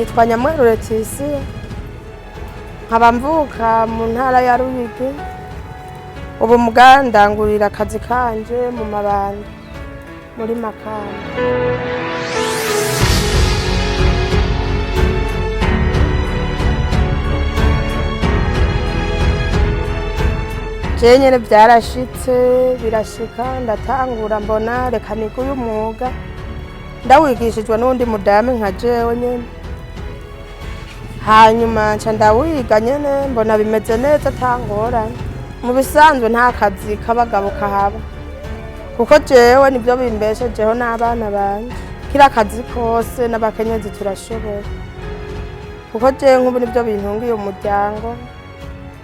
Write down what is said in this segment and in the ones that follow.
Nitwa Nyamweru Leticia, nkaba mvuka mu ntara ya Ruyigi. Ubu mugandangurira akazi kanje mu Mabanda muri Makamba. Je nyene vyarashitse, birashika ndatangura, mbona reka nige uyu mwuga, ndawigishijwe n'uwundi mudamu nka jewe nyene. Hanyuma nca ndawiga nyene, mbona bimeze neza, ata ngorane. Mu bisanzwe nta kazi k'abagabo kahaba, kuko jewe nivyo bimbeshejeho n'abana banje. Kira kazi kose n'abakenyezi turashobora, kuko jewe nk'ubu nivyo bintungiye umuryango,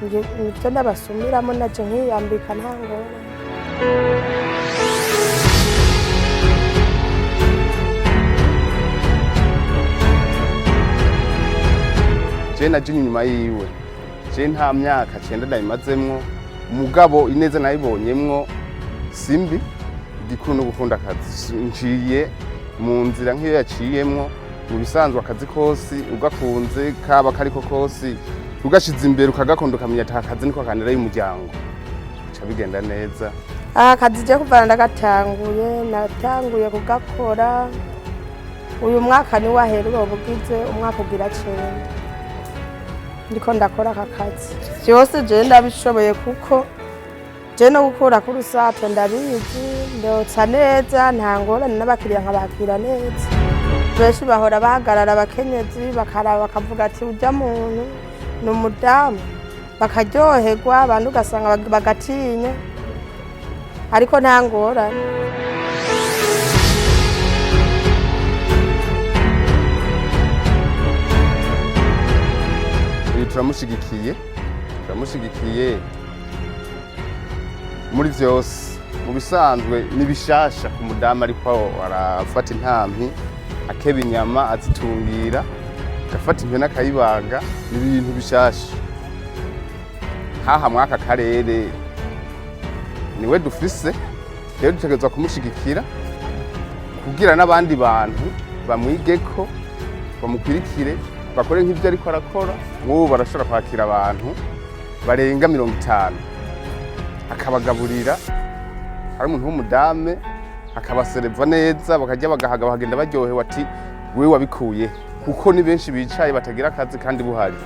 nivyo ndabasumiramo, naje nkiyambika, nta ngorane. Je naje inyuma yiwe, je nta myaka 9 ndabimazemwo, mugabo ineza nayibonyemwo simbi. Igikuru no gukunda akazi. Nciye mu nzira nk'iyo yaciyemwo. Mu bisanzwe akazi kose ugakunze, kaba kariko kose, ugashize imbere ukagakunda, ukamenya ati akazi niko kanera y'umuryango, bica bigenda neza. Aha kazi je kuva ndagatanguye, natanguye kugakora uyu mwaka ni wahera, uba ugize umwaka ugira 9 ndiko ndakora aka kazi. Vyose je ndabishoboye, kuko je no gukura ku rusato ndabizi, ndotsa neza, nta ngorane, n'abakiriya nkabakira neza. Benshi bahora bahagarara, abakenyezi bakaraba, bakavuga ati urya muntu ni umudamu, bakaryoherwa. Abantu ugasanga bagatinya, ariko nta ngorane. Uyu turamushigikiye, turamushigikiye muri vyose. Mu bisanzwe ni bishasha ku mudamu, ariko arafata intampi akeba inyama, azitungira, agafata impene akayibaga. Ni ibintu bishasha haha mwaka karere, niwe dufise. Rero dutegerezwa kumushigikira kugira n'abandi bantu bamwigeko, bamukwirikire, bakore nk'ibyo ariko arakora. Nk'ubu barashobora kwakira abantu barenga 50, akabagaburira, ari umuntu w'umudame, akabasereva neza, bakarya bagahaga, bakagenda baryohewe, ati wewe wabikuye, kuko ni benshi bicaye batagira akazi kandi buhari.